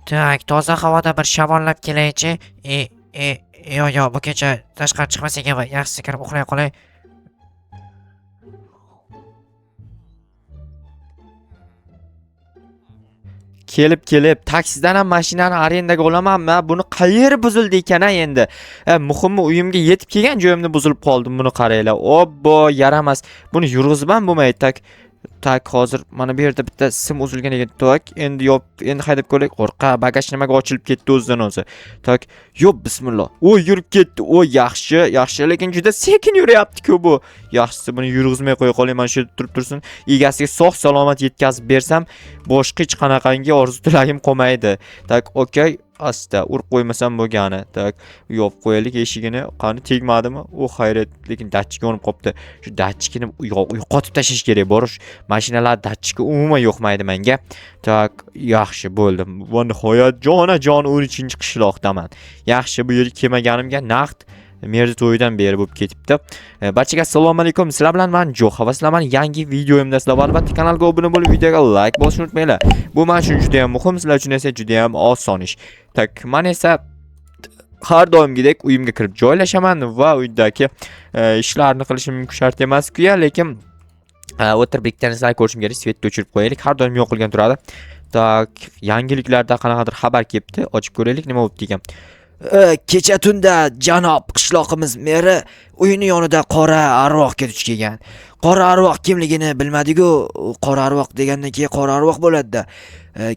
Так, toza havoda bir shamollab kelaychi. E, e, yo'q, yo'q, bu kecha tashqari chiqmasak ham yaxshisi kirib uxlay qolay. Kelib kelib taksidan ham mashinani arendaga olamanmi? Buni qayeri buzildi ekan a endi? Muhimi uyimga yetib kelgan joyimda buzilib qoldim. Buni qaranglar. Obbo, yaramas. Buni yurg'izib ham bo'lmaydi. Так, так, hozir mana bu yerda bitta sim uzilgan ekan. Так, endi yop, endi haydab ko'raylik. Qo'rqa, bagaj nimaga ochilib ketdi o'zidan o'zi. Так, yo'q, bismillah. O, yurib ketdi. O, yaxshi, yaxshi, lekin juda sekin yuryapti-ku bu. Yaxshisi buni yurg'izmay qo'ya qolay, mana shu yerda turib tursin. Egasiga sog' salomat yetkazib bersam, boshqa hech qanaqangi orzu tilagim qolmaydi. Так, okey, asta urib qo'ymasam bo'lgani. Так, yopib qo'yaylik eshigini. Qani tegmadimi? O, xayret, lekin datchik yonib qolibdi. Shu datchikini yo'qotib tashlash kerak. Borish mashinalar datchiki umuman yoqmaydi menga. Так, yaxshi bo'ldi. Va nihoyat jonajon 13-qishloqdaman. Yaxshi, bu yerga kelmaganimga naqd Merdi to'yidan beri bo'lib ketibdi. Barchaga assalomu alaykum. Sizlar bilan men Jo'xa va sizlar bilan yangi videoyimda sizlar albatta kanalga obuna bo'lib videoga like bosishni unutmanglar. Bu men uchun juda ham muhim, sizlar uchun esa juda ham oson ish. Так, men esa har doimgidek uyimga kirib joylashaman va uydagi ishlarni qilishim mumkin shart emas-ku ya, lekin o'tirib bitta narsani ko'rishim kerak. Свет ni o'chirib qo'yaylik. Har doim yoqilgan turadi. Так, yangiliklarda qanaqadir xabar kelibdi. Ochib ko'raylik, nima bo'libdi ekan. Kecha tunda janob qishloqimiz meri uyini yonida qora arvohga duch kelgan. Qora arvoh kimligini bilmadiku, qora arvoh degandan keyin qora arvoh bo'ladi-da.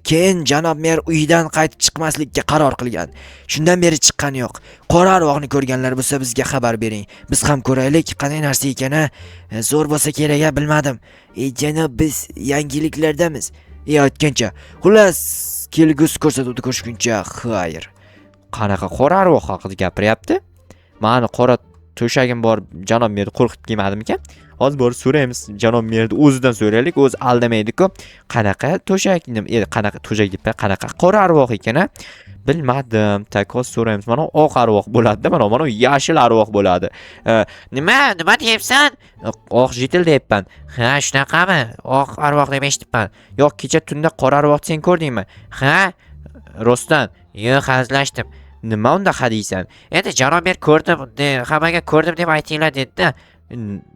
Keyin janob mer uyidan qaytib chiqmaslikka qaror qilgan. Shundan beri chiqqani yo'q. Qora arvohni ko'rganlar bo'lsa bizga xabar bering. Biz ham ko'raylik, qanday narsa ekan a? Zo'r bo'lsa kerak a, bilmadim. Janob biz yangiliklardamiz. Aytgancha, xullas, kelgusi ko'rsatuvda ko'rishguncha xayr. Qanaqa qora arvoh haqida gapiryapti? Mani qora to'shagim bor, janob merni qo'rqitib kelmadimikan? Hozir borib so'raymiz, janob merni o'zidan so'raylik, o'zi aldamaydi-ku. Qanaqa to'shak, qanaqa to'shak deb, qanaqa qora arvoh ekan a? Bilmadim. Так, hozir so'raymiz. Mana oq arvoh bo'ladi-da, mana yashil arvoh bo'ladi. Nima, nima deyapsan? Oq jitil deyapman. Ha, shunaqami? Oq arvoh deb eshitibman. Yo'q, kecha tunda qora arvohni sen ko'rdingmi? Ha? Rostdan. Yo'q, hazillashdim. Nima unda hadiysan? Endi janob mer ko'rdim, hammaga ko'rdim deb aytinglar dedi-da.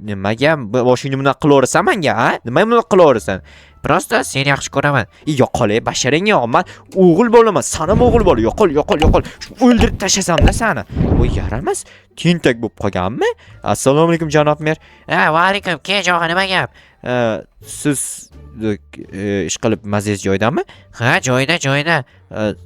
Nimaga boshingni bunaqa qilaverasan menga, a? Nimaga bunaqa qilaverasan? Просто seni yaxshi ko'raman. Yo'qol, basharing yo'q. Man o'g'il bolaman, san ham o'g'il bola. Yo'qol, yo'qol, yo'qol. Shu o'ldirib tashlasamda sani. Voy, yaramas. Tentak bo'lib qolganmi? Assalomu alaykum janob mer. Ha, va alaykum. Ke, jog'a, nima gap? Siz ish qilib mazangiz joyidami? Ha, joyida, joyida.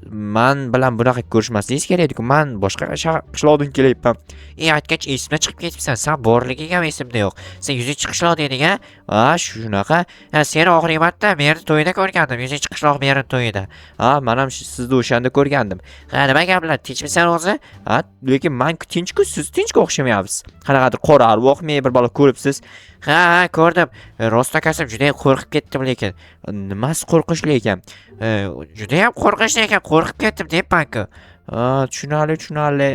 Man bilan bunaqa ko'rishmasligingiz kerak edi-ku. Man boshqa qishloqdan kelyapman. Aytgach esimdan chiqib ketibsan. San borliging ham esimda yo'q. Sen 100-qishloq deding, a? Ha, shunaqa. Ha, seni oxirgi marta merni to'yida ko'rgandim. 100-qishloq merni to'yida. Ha, men ham sizni o'shanda ko'rgandim. Ha, nima gaplar? Tinchmisan o'zi? Ha, lekin men tinchku, siz tinchga o'xshamayapsiz. Qanaqadir qora arvohmi bir balo ko'ribsiz? Ha, ha, ko'rdim. Rost akasi, juda ham qo'rqib ketdim lekin. Nimasi qo'rqinchli ekan? Juda ham qo'rqinchli ekan, qo'rqib ketdim deyapman-ku. Ha, tushunarli, tushunarli.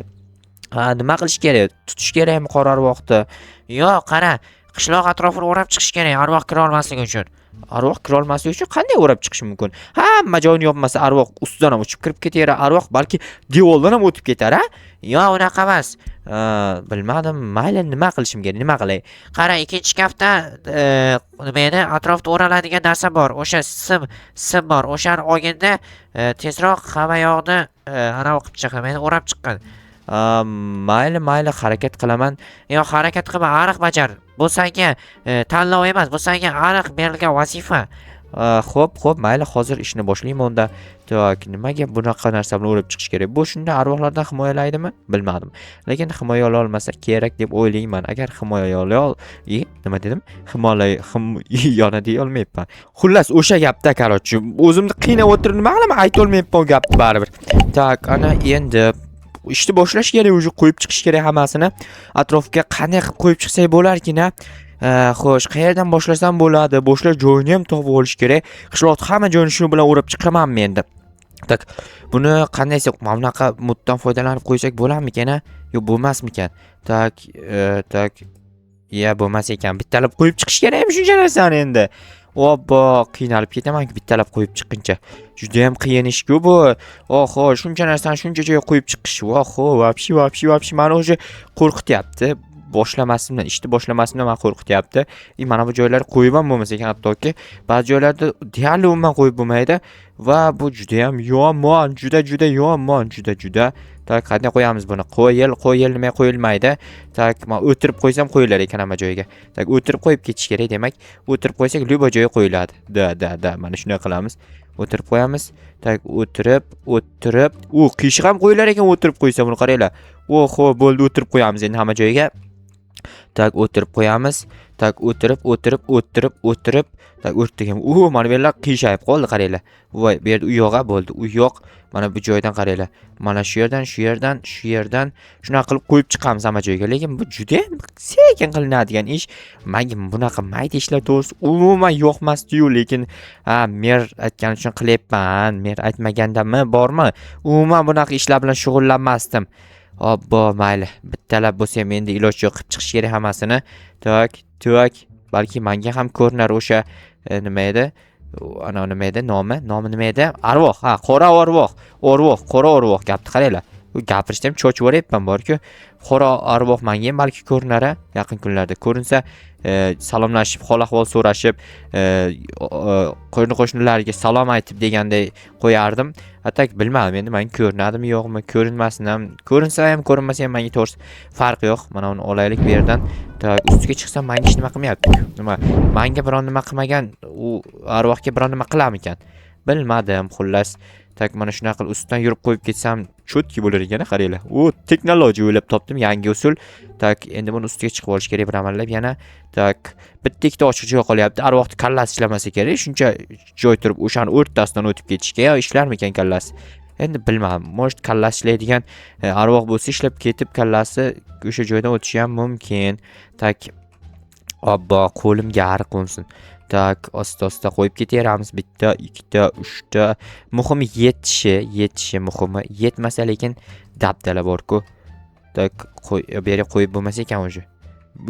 Ha, nima qilish kerak? Tutish kerakmi qora arvohni? Yo'q, qara, qishloq atrofini o'rab chiqish kerak, arvoh kira olmasligi uchun. Arvoh kira olmasligi uchun qanday o'rab chiqish mumkin? Hamma joyini yopmasa arvoh ustidan ham uchib kirib ketaverar, arvoh balki devordan ham o'tib ketar, a? Yo'q, unaqa emas. Ha, bilmadim. Mayli, nima qilishim kerak? Nima qilay? Qara, ikkinchi shkafda nima edi? Atrofda o'raladigan narsa bor. O'sha sim bor. O'shani olganda tezroq hamma yoqni anavi qilib chiq, nima edi? O'rab chiqqin. Ha, mayli, mayli, harakat qilaman. Yo'q, harakat qilma, aniq bajar. Bu senga tanlov emas, bu senga aniq berilgan vazifa. Xo'p, xo'p, mayli, hozir ishni boshlayman unda. Так, nimaga bunaqa narsa bilan o'rab chiqish kerak? Bu shunda arvohlardan himoyalaydimi? Bilmadim. Lekin himoya ola olmasa kerak deb o'ylayman. Agar himoya ola ol, nima dedim? Himolay, him yana deya olmayapman. Xullas, o'sha gapda, короче, o'zimni qiynab o'tirib nima qilaman? Ayta olmayapman u gapni baribir. Так, ana endi ishni boshlash kerak, уже qo'yib chiqish kerak hammasini. Atrofga qanday qilib qo'yib chiqsak bo'larkin, a? Xo'sh, qayerdan boshlasam bo'ladi? Boshlash joyini ham topib olish kerak. Qishloqni hamma joyini shu bilan o'rab chiqamanmi endi? Так, buni qanday desak, mana bunaqa muddan foydalanib qo'ysak bo'larmikan, a? Yo'q, bo'lmasmikan? Так, так. Ya, bo'lmas ekan. Bittalab qo'yib chiqish kerakmi shuncha narsani endi? Obbo, qiynalib ketaman bittalab qo'yib chiqquncha. Juda ham qiyin ish-ku bu. Oho, shuncha narsani shuncha joyga qo'yib chiqish. Oho, вообще, вообще, вообще mani уже qo'rqityapti. Boshlamasimdan, ishni boshlamasimdan meni qo'rqityapti. И mana bu joylar qo'yib ham bo'lmasa ekan hattoki. Ba'zi joylarda deyarli umuman qo'yib bo'lmaydi va bu juda ham yomon, juda juda yomon, juda juda. Так, qanday qo'yamiz buni? Qo'yil, qo'yil, nima qo'yilmaydi. Так, men o'tirib qo'ysam qo'yilar ekan hamma joyga. Так, o'tirib qo'yib ketish kerak, demak, o'tirib qo'ysak любой joyga qo'yiladi. Да, да, да, mana shunday qilamiz. O'tirib qo'yamiz. Так, o'tirib, o'tirib, u qiyshiq ham qo'yilar ekan o'tirib qo'ysa, buni qaranglar. Oho, bo'ldi, o'tirib qo'yamiz endi hamma joyga. Так, o'tirib qo'yamiz. Так, o'tirib, o'tirib, o'tirib, o'tirib. Так, o'rtaga. U, mana bu yerlar qiyshayib qoldi, qaranglar. Voy, bu yerda u yo'q, bo'ldi. U yo'q. Mana bu joydan qaranglar. Mana shu yerdan, shu yerdan, shu yerdan shunaqa qilib qo'yib chiqamiz hamma joyga. Lekin bu juda ham sekin qilinadigan ish. Menga bunaqa mayda ishlar to'g'risi umuman yoqmasdi-yu, lekin ha, mer aytgani uchun qilyapman. Mer aytmagandami bormi? Umuman bunaqa ishlar bilan shug'ullanmasdim. Obbo, mayli. Bittalab bo'lsa ham endi iloj yo'q, qilib chiqish kerak hammasini. Так, так. Balki menga ham ko'rinar o'sha nima edi? Ana nima edi nomi? Nomi nima edi? Arvoh. Ha, qora arvoh. Arvoh, qora arvoh gapni qaranglar. Bu gapirishda ham cho'chib yuboryapman borku. Qora arvoh menga ham balki ko'rinar a, yaqin kunlarda. Ko'rinsa, salomlashib, hol ahvol so'rashib, qo'ni qo'shnilarga salom aytib deganday qo'yardim. А так bilmadim endi menga ko'rinadimi yo'qmi, ko'rinmasin ham, ko'rinsa ham ko'rinmasa ham menga to'g'risi farqi yo'q. Mana uni olaylik bu yerdan. Так, ustiga chiqsam menga hech nima qilmayapti. Nima? Menga biron nima qilmagan, u arvohga biron nima qilarmikan? Bilmadim, xullas. Так, mana shunaqa qilib ustidan yurib qo'yib ketsam, чётки bo'lar ekan, qaranglar. U texnologiya o'ylab topdim, yangi usul. Так, endi buni ustiga chiqib olish kerak bir amallab yana. Так, bitta ikkita ochiq joy qolyapti. Arvohni kallasi ishlamasa kerak. Shuncha joy turib o'shani o'rtasidan o'tib ketishga yo ishlarmikan kallasi? Endi bilmadim. Может, kallasi ishlaydigan arvoh bo'lsa, ishlab ketib kallasi o'sha joydan o'tishi ham mumkin. Так, obbo, qo'limga ariq qo'nsin. Так, asta-asta qo'yib ketaveramiz. Bitta, ikkita, uchta. Muhimi yetishi, yetishi muhimi. Yetmasa lekin dabdala bor-ku. Так, qo'y, bu yerga qo'yib bo'lmasa ekan уже.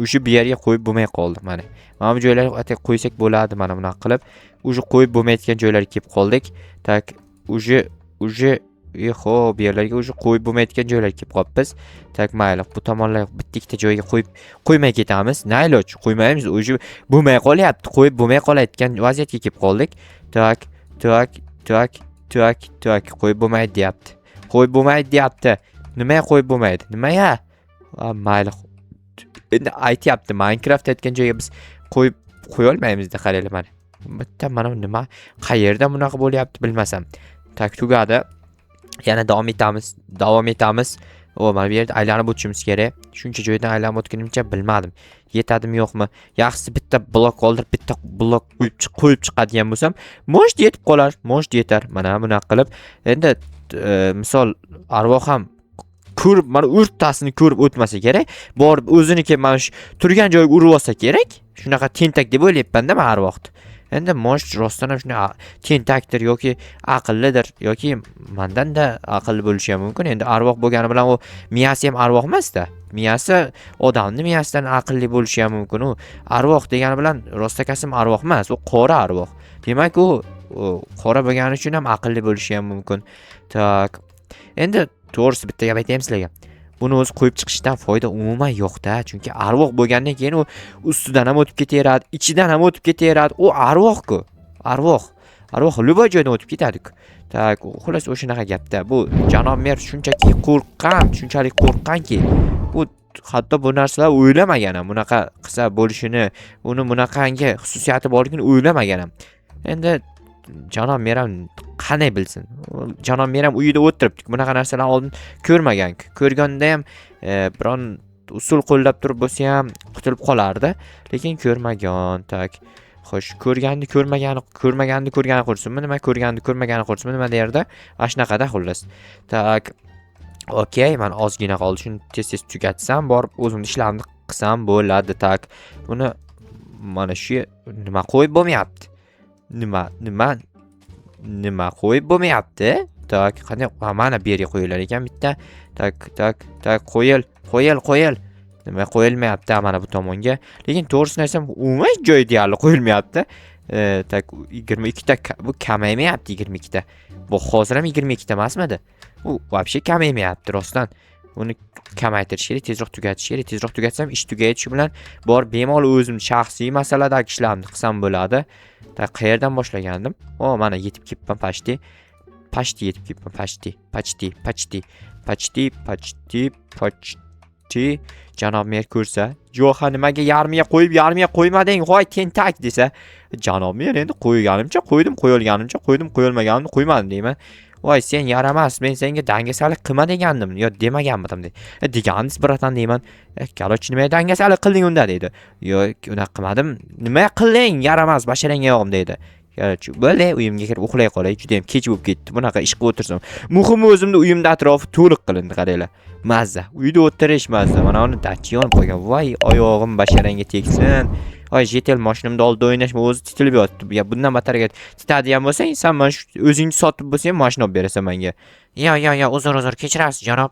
O'sha bu yerga qo'yib bo'lmay qoldi mana. Mana bu joylarga atay qo'ysak bo'ladi mana bunaqa qilib. Уже qo'yib bo'lmayotgan joylarga kelib qoldik. Так, уже Exo, bu yerlarga уже qo'yib bo'lmayotgan joylarga kelib qolibmiz. Так, mayli, bu tomonlarga bitta ikkita joyga qo'yib qo'ymay ketamiz. Nailoj, qo'ymaymiz. Уже bo'lmay qolyapti. Qo'yib bo'lmay qolayotgan vaziyatga kelib qoldik. Так, так, так, так, так, qo'yib bo'lmaydi deyapti. Qo'yib bo'lmaydi deyapti. Nimaga qo'yib bo'lmaydi? Nimaga? A, mayli. Endi aytyapti, Minecraft aytgan joyga biz qo'yib qo'ya olmaymiz-da, qaranglar mana. Bitta mana nima, qayerda bunaqa bo'lyapti bilmasam. Так, tugadi. Yana davom etamiz, davom etamiz. O, mana bu yerda aylanib o'tishimiz kerak. Shuncha joydan aylanib o'tgunimcha bilmadim. Yetadimi yo'qmi? Yaxshisi bitta blok qoldirib, bitta blok qo'yib chiqadigan bo'lsam, может yetib qolar, может yetar. Mana bunaqa qilib. Endi misol arvoh ham ko'rib, mana o'rtasini ko'rib o'tmasa kerak. Borib o'ziniki mana shu turgan joyiga urib olsa kerak. Shunaqa tentak deb o'ylayapman-da men arvohni. Endi может rostdan ham shunday tentakdir yoki aqllidir yoki mandan-da aqlli bo'lishi ham mumkin. Endi arvoh bo'lgani bilan u miyasi ham arvoh emas-da. Miyasi odamni miyasidan aqlli bo'lishi ham mumkin. U arvoh degani bilan rostakasm arvoh emas, u qora arvoh. Demak, u qora bo'lgani uchun ham aqlli bo'lishi ham mumkin. Так. Endi to'g'risi bitta gap aytaymi sizlarga? Buni o'zi qo'yib chiqishdan foyda umuman yo'q-da. Chunki arvoh bo'lgandan keyin u ustidan ham o'tib ketaveradi, ichidan ham o'tib ketaveradi. U arvoh-ku. Arvoh. Arvoh любой joydan o'tib ketadi-ku. Так, xullas o'shanaqa gapda. Bu janob mer shunchaki qo'rqqan, shunchalik qo'rqqanki, u hatto bu narsalar o'ylamagan ham, bunaqa qilsa bo'lishini, uni bunaqangi xususiyati borligini o'ylamagan ham. Endi janob mer ham qanday bilsin? Janob mer ham uyida o'tiribdi. Bunaqa narsalarni oldin ko'rmagan. Ko'rganda ham biron usul qo'llab turib bo'lsa ham qutulib qolardi, lekin ko'rmagan. Так. Xo'sh, ko'rganni ko'rmagani, ko'rmaganni ko'rgani qursinmi, nima ko'rganni ko'rmagani qursinmi, nima derdi? Mana shunaqada xullas. Так. Okey, mana ozgina qoldi. Shuni tez-tez tugatsam, borib o'zimni ishlarimni qilsam bo'ladi. Так. Buni mana shu nima qo'yib bo'lmayapti? Nima, nima, nima qo'yib bo'lmayapti? Так, qanday? Ha, mana bu yerga qo'yilar ekan bitta. Так, так, так, qo'yil, qo'yil, qo'yil. Nima qo'yilmayapti mana bu tomonga. Lekin to'g'risini aytsam, umuman joyi deyarli qo'yilmayapti. Так, 22 ta, bu kamaymayapti 22 ta. Bu hozir ham 22 ta emasmidi? U вообще kamaymayapti rostdan. Uni kamaytirish kerak, tezroq tugatish kerak. Tezroq tugatsam, ish tugaydi. Shu bilan bor bemalol o'zim shaxsiy masaladagi ishlarimni qilsam bo'ladi. Так, qayerdan boshlagandim? O, mana yetib kelibman почти. Почти yetib kelibman, почти, почти, почти, почти, почти, почти. Janob mer ko'rsa, "Jo'xa, nimaga yarmiga qo'yib, yarmiga qo'ymading, voy tentak", desa, "Janob mer, endi qo'yganimcha qo'ydim, qo'yolganimcha qo'ydim, qo'yolmaganimni qo'ymadim", deyman. "Voy, sen yaramas, men senga dangasalik qilma degandim, yo demaganmidim", deydi. "E, degandingiz, братан", deyman. "E, короче, nimaga dangasalik qilding unda?" deydi. "Yo'q, unaqa qilmadim." "Nima qilding, yaramas, basharangga yog'im", deydi. Короче, bo'ldi, uyimga kirib uxlay qolay, juda ham kech bo'lib ketdi. Bunaqa ish qilib o'tirsam. Muhimi, o'zimni uyimda atrofi to'liq qilindi, qaranglar. Mazza. Uyda o'tirish mazza. Mana uni dacha yonib qolgan. Voy, oyog'im basharangga tegsin. Voy, jetel mashinamda oldida o'ynashma, o'zi titilib yotibdi. Ya bundan batariga titadigan bo'lsang, san mana shu o'zingni sotib bo'lsang, mashina olib berasan menga. Yo, yo, yo, uzr, uzr, kechirasiz, janob.